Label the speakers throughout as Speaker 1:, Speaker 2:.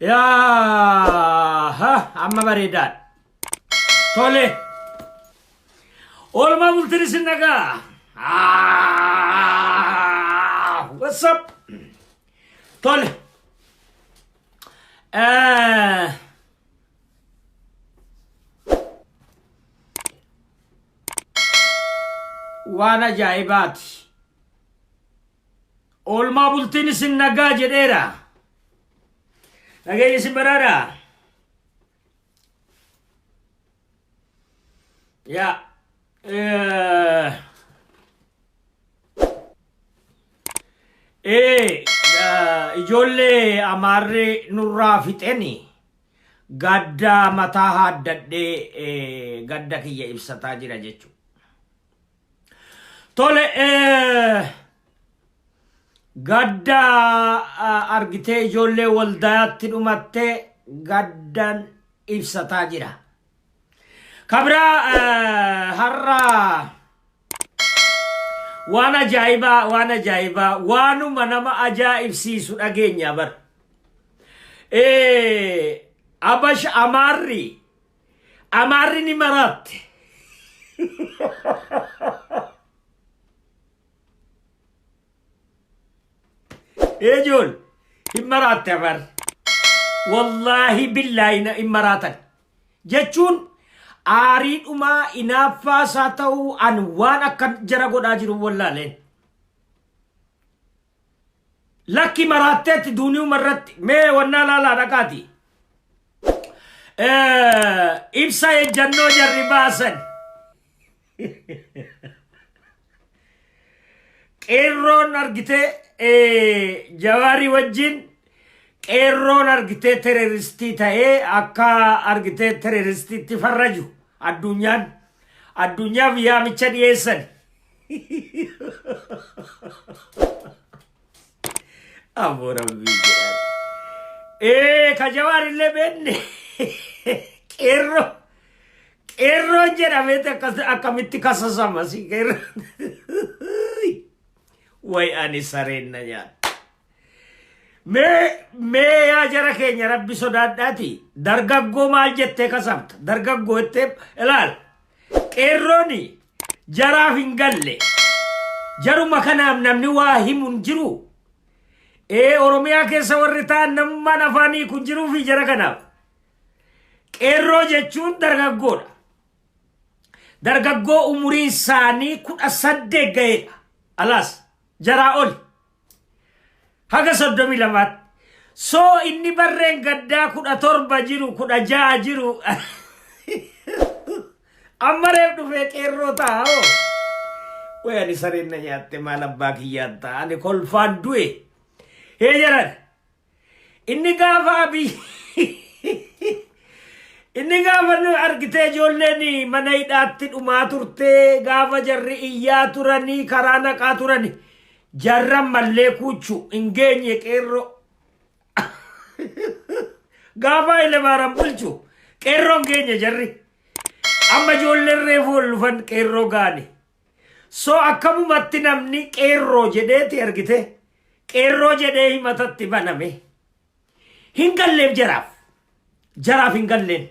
Speaker 1: Yaa ha amma bareedaadha. Tole. Oolmaa bultiin isin nagaa. Ah, what's up? Tole. Waan ajaa'ibaati. Oolmaa bultiin isin nagaa jedheera. Nageenyi isin baraadha. Yaa. Ijoollee amaarri nurraa fixeni gadda mataa haaddadhee gadda kiyya ibsataa jira jechuudha. Tole gadda argitee ijoollee waldayaatti dhumattee gaddan ibsataa jira. Kabiraa har'a waan ajaa'ibaa waan ajaa'ibaa waanuma nama ajaa'ibsiisu dhageenya bar. Abash Amaarri Amaarri ni maraatte. Eejool hin maraatte Amaarri. Wallaahi billaahi hin maraatan. Jechuun aarii dhumaa inaaffaa isaa ta'uu an waan akka jara godhaa jiru wallaaleen. Lakki maraatteetti duuniyuma irratti mee wannaa laalaa dhaqaati. Ibsa ejjannoo jarri baasan. Qeerroon argitee jawaarii wajjin qeerroon argitee tereristii ta'ee akka argitee tereristiitti farraju addunyaan addunyaaf yaamicha dhiyeessan. Aboo rabbii jedhaan. Ee ka jawaar illee beekne qeerroo qeerroon jedhameeti akkas akkamitti kasasama si qeerroon. Way ani sareen na nyaata. Mee mee yaa jara keenya rabbi sodaadhaati dargaggoo maal jettee kasabta dargaggoo jettee ilaal qeerrooni jaraaf hin galle jaruma kanaaf namni waa himu hin jiru ee oromiyaa keessa warri ta'an namummaan afaan hiiku hin jiruu fi jara kanaaf qeerroo jechuun dargaggoodha dargaggoo umuriin isaanii 18 ga'eedha alaas jaraa oli haga 32tti. So inni barreen gaddaa 17 jiru 16 jiru amma reef dhufee qeerroo ta'a hoo. Way ani sareen na nyaatte maal abbaa kiyyaan ta'a ani kolfaan du'e. Hee jaran Inni gaafa abiy inni gaafa nu argitee ijoolleen mana hidhaatti dhumaa turtee gaafa jarri iyyaa turanii karaa naqaa turani jarran mallee kuuchu hin geenye qeerroo. Gaafa Hayilemaariyaam bulchu qeerroo hin geenye jarri. Amma ijoolleen reefu ol dhufan qeerroo gaane. So akkamumatti namni qeerroo jedheeti argite qeerroo jedhee himatatti baname. Hin galleef jaraaf. Jaraaf hin galleen.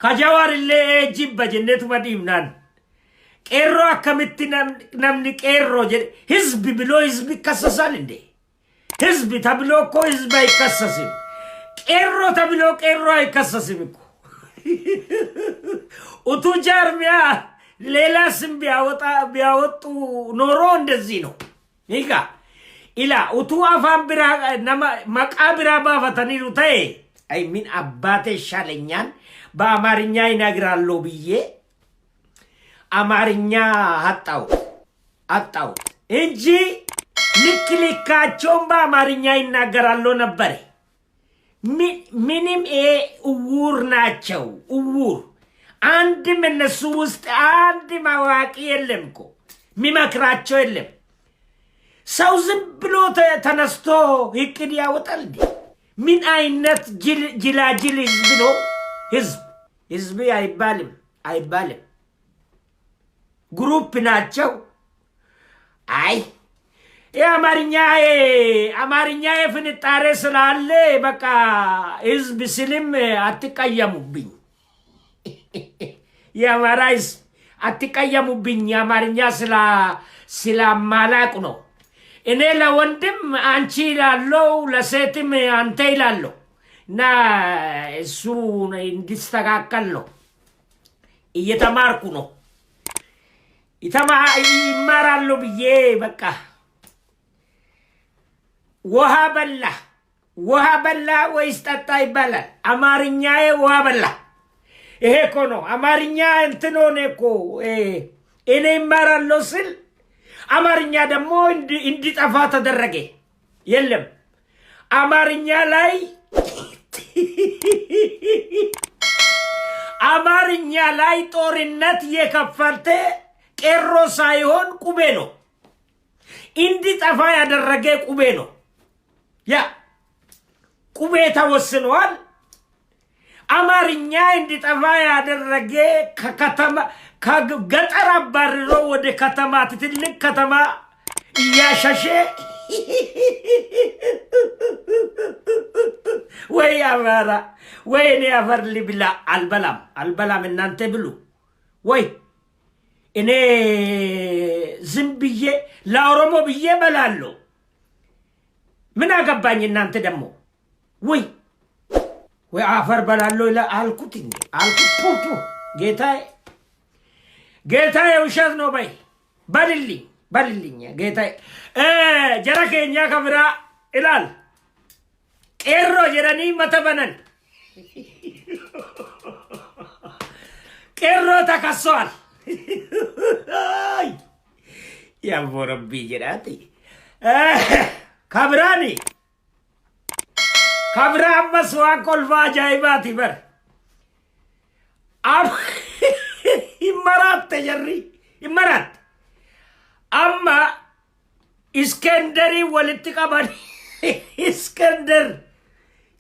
Speaker 1: Ka jawaar illee ee jibba jenneetuma dhiibnaan. Qeerroo akkamitti namni qeerroo jedhe hizbi biloo hizbi kassasaan indee. ህዝብ ተብሎ እኮ ህዝብ አይከሰስም። ቄሮ ተብሎ ቄሮ አይከሰስም እኮ። ኡቱ ጃርሚያ ሌላ ስም ቢያወጣ ቢያወጡ ኖሮ እንደዚህ ነው። ይጋ ኢላ ኡቱ አፋን ቢራ ነማ መቃ ቢራ ባፈተኒሩ ተኤ አይ ምን አባቴ ይሻለኛል በአማርኛ ይነግራለሁ ብዬ አማርኛ አጣሁት አጣሁት እንጂ ልክ ልካቸውን በአማርኛ ይናገራሉ ነበር። ምንም ይሄ እውር ናቸው። እውር አንድም እነሱ ውስጥ አንድም አዋቂ የለም እኮ የሚመክራቸው የለም። ሰው ዝም ብሎ ተነስቶ እቅድ ያወጣል እንዴ? ምን አይነት ጅላጅል ህዝብ ነው? ህዝብ ህዝብ አይባልም አይባልም። ግሩፕ ናቸው። አይ የአማርኛ አማርኛ የፍንጣሬ ስላለ በቃ ህዝብ ስልም አትቀየሙብኝ። የአማራ ህዝብ አትቀየሙብኝ። አማርኛ ስለማላቅ ነው። እኔ ለወንድም አንቺ ይላለው፣ ለሴትም አንተ ይላለሁ እና እሱ እንዲስተካከል ነው። እየተማርኩ ነው። ይማራሉ ብዬ በቃ ውሃ በላ ውሃ በላ ወይስ ጠጣ ይባላል። አማርኛዬ ውሃ በላ። ይሄ እኮ ነው አማርኛ እንትን ሆነ እኮ። እኔ ይማራለሁ ስል አማርኛ ደግሞ እንዲጠፋ ተደረገ። የለም አማርኛ ላይ አማርኛ ላይ ጦርነት የከፈተ ቄሮ ሳይሆን ቁቤ ነው። እንዲጠፋ ያደረገ ቁቤ ነው። ያ ቁቤ ተወስኗል። አማርኛ እንዲጠፋ ያደረገ ከከተማ ከገጠር አባርሮ ወደ ከተማ ትልቅ ከተማ እያሸሸ ወይ አማራ ወይ እኔ አፈር ልብላ። አልበላም አልበላም፣ እናንተ ብሉ። ወይ እኔ ዝም ብዬ ለኦሮሞ ብዬ በላለሁ። ምን አገባኝ? እናንተ ደግሞ ወይ ወይ አፈር በላለሁ አልኩት እንዴ አልኩት። ፑ ጌታዬ ጌታዬ ውሸት ነው በይ በልልኝ በልልኝ ጌታዬ። Jara keenya ka biraa ilaal qeerroo jedhanii mata banan qeerroo ተከሰዋል። ያቦ ረቢ jedhaati kabiraani kabira ammas waan kolfaa ajaa'ibaati bar hin maraatte jarri hin maraatte amma Iskenderii walitti qaban Iskender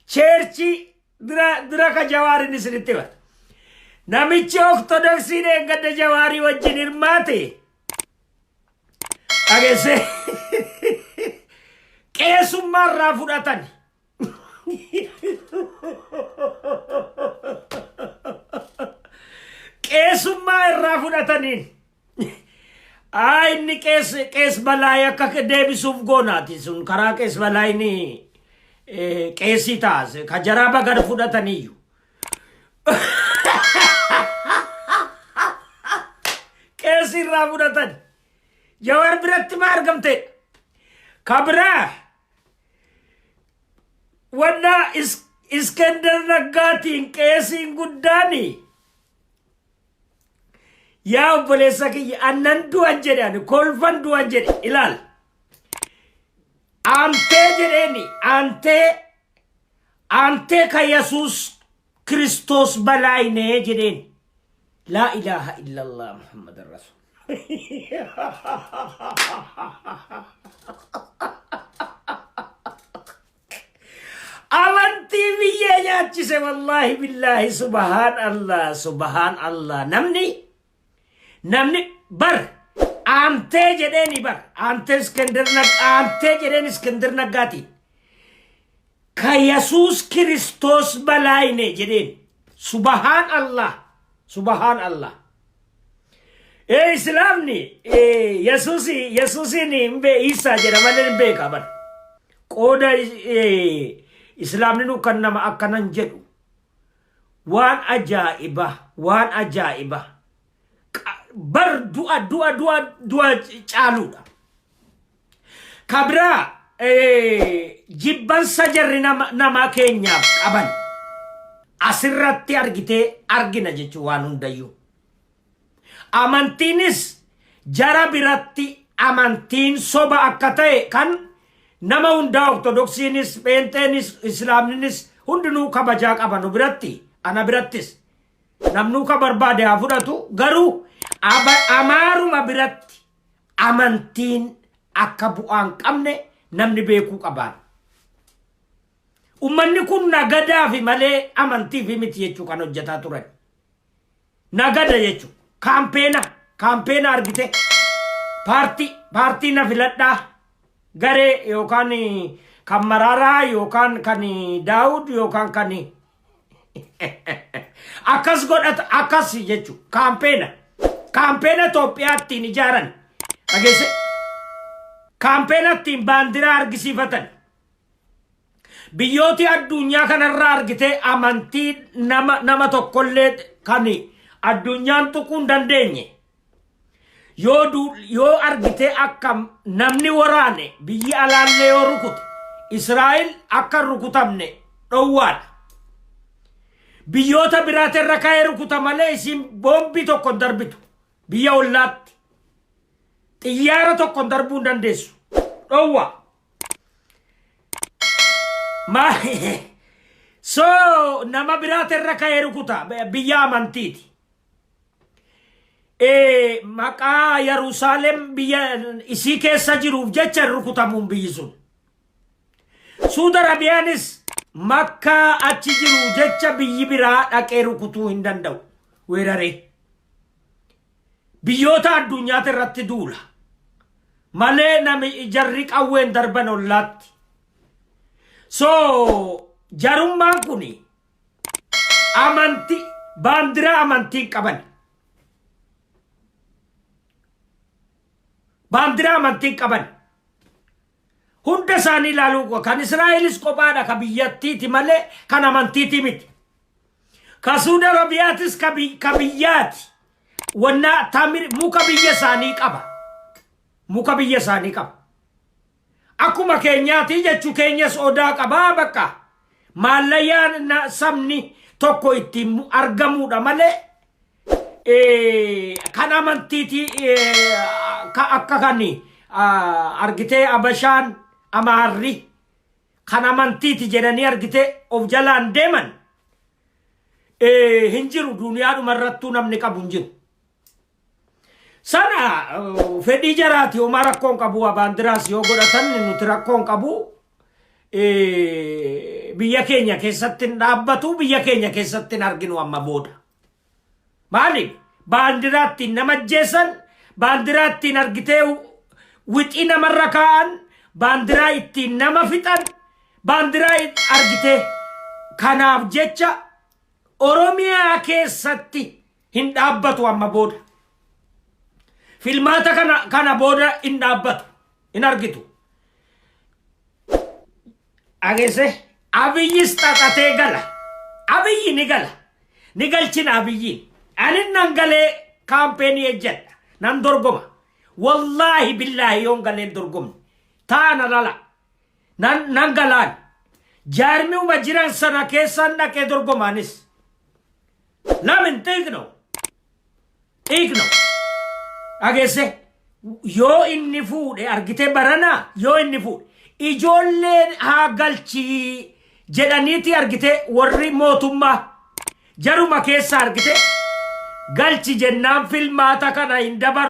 Speaker 1: cheerchii dura ka Jawaarin isinitti hima. Namichi Ortodoksii dheengadda Jawaarii wajjin hirmaate dhageesse qeesummaa irraa fudhatan. Qeesummaa irraa fudhataniin. Aa inni qees qees balaayii akka deebisuuf goonaati sun karaa qees balaayini qeesii taas ka jaraa bagan fudhataniiyyu. Qeesii irraa fudhatan. Jawaar biratti maa argamte? Ka biraa wanna Iskender Naggaatiin qeesiin guddaani yaa obboleessa kiyya annan du'an jedhe ani kolfan du'an jedhe ilaal. Aantee jedheeni aantee aantee ka Yesuus Kiristoos balaayinee jedheen. Laa ilaaha illallah Muhammadan Rasuul. Amantii biyyee nyaachise wallaahi billaahi subhaan Allah subhaan Allah namni namni bar aantee jedheeni bar aantee Iskender aantee jedheen Iskender Naggaatiin ka Yesuus Kiristoos balaayine jedheen subhaan Allah subhaan Allah. Ee Islaamni Yesuusi Yesuusiin hin bee Isaa jedha malee hin beeka bar. Qooda Islaamni nu kan nama akkanan jedhu waan ajaa'iba waan ajaa'iba bar du'a du'a du'a du'a caaluudha. Kabraa jibbansa jarri nama keenyaaf qaban asirratti argitee argina jechuun waan hundayyuu. Amantiinis jara biratti amantiin soba akka ta'e kan nama hundaa Ortodoksiinis, Pheenxeenis, Islaamninis hundinuu kabajaa qaban nu biratti, ana birattis. Namnuu ka barbaade haa fudhatu garuu Amaaruma biratti amantiin akka bu'aa hin qabne namni beekuu qabaan. Ummanni kun nagadaafi malee amantiifi miti jechuu kan hojjetaa turan. Nagada jechuun kaampeena kaampeena argite paartii paartii na filadhaa. Garee yookaan kan Maraaraa yookaan kan Daawud yookaan kan akkas godhata, akkas jechuudha. Campaign. Campaign Itoophiyaa ittiin ijaaran. Dhageesse? Campaign ittiin baandiraa argisiifatan. Biyyooti addunyaa kanarraa argitee amantii nama tokkollee kan addunyaan tuquu hin dandeenye. Yoo argitee akka namni waraane, biyyi alaallee yoo rukute, Israa'el akka hin rukutamne dhowwaadha. Biyyoota biraatirra ka'ee rukuta malee isiin boombii tokko hin darbitu. Biyya ollaatti. Xiyyaara tokko hin darbuu hin dandeessu. Dhowwa. Ma so nama biraatirra ka'ee rukuta, biyya amantiiti. Maqaa Yerusaalem biyya isii keessa jiruuf jecha hin rukutamuun biyyi sun. Suudi Arabiyaanis Makkaa achi jiru jecha biyyi biraa dhaqee rukutuu hin danda'u weeraree. Biyyoota addunyaati irratti duula. Malee nami jarri qawween darban ollaatti. So jarummaan kuni amantii, baandiraa amantii hin qaban. Baandiraa amantii hin qaban. Hunda isaanii ilaaluu, kan Israa'elis kophaadha, ka biyyattiiti malee kan amantiiti miti. Ka Suudi Arabiyaatis ka biyyaati. Wannaa tamir muka biyya isaanii qaba. Muka biyya isaanii qaba. Akkuma keenyaati jechuu, keenyas odaa qabaa, bakka. Maallayyaan sabni tokko ittiin argamuudha malee kan amantiiti akka kan argitee Abashaan, Amaarri kan amantiiti jedhanii argitee of jalaan deeman hin jiru. Duniyaadhuma irrattuu namni qabu hin jiru. Sana fedhii jaraati, homaa rakkoon qabu. Baandiraas yoo godhatan nuti rakkoon qabu. Biyya keenya keessatti hin dhaabbatu, biyya keenya keessatti hin arginu amma booda. Maaliif? Baandiraa ittiin nama ajjeesan, baandiraa ittiin argitee wixii namarra kaa'an, baandiraa ittiin nama fixan, baandiraa argitee kanaaf jecha Oromiyaa keessatti hin dhaabbatu amma booda. Filmaata kana booda hin dhaabbatu. Hin argitu. Dhageesse, Abiyyis xaxatee gala. Abiyyi ni gala. Ni galchina Abiyyiin. Ani nan galee campaign ejjedha. Nan dorgoma. Wallaahi billaahi yoon galeen dorgomne. Taana lala. Nan galaan. Jaarmiuma jiran sana keessaan dhaqee dorgomaanis. Lamin xiiqno. Xiiqno. Dhageesse, yoo inni fuudhe argite, baranaa yoo inni fuudhe ijoolleen haa galchii jedhaniiti argite, warri mootummaa jaruma keessa argite galchi jennaan filmaata kana hin dabaru.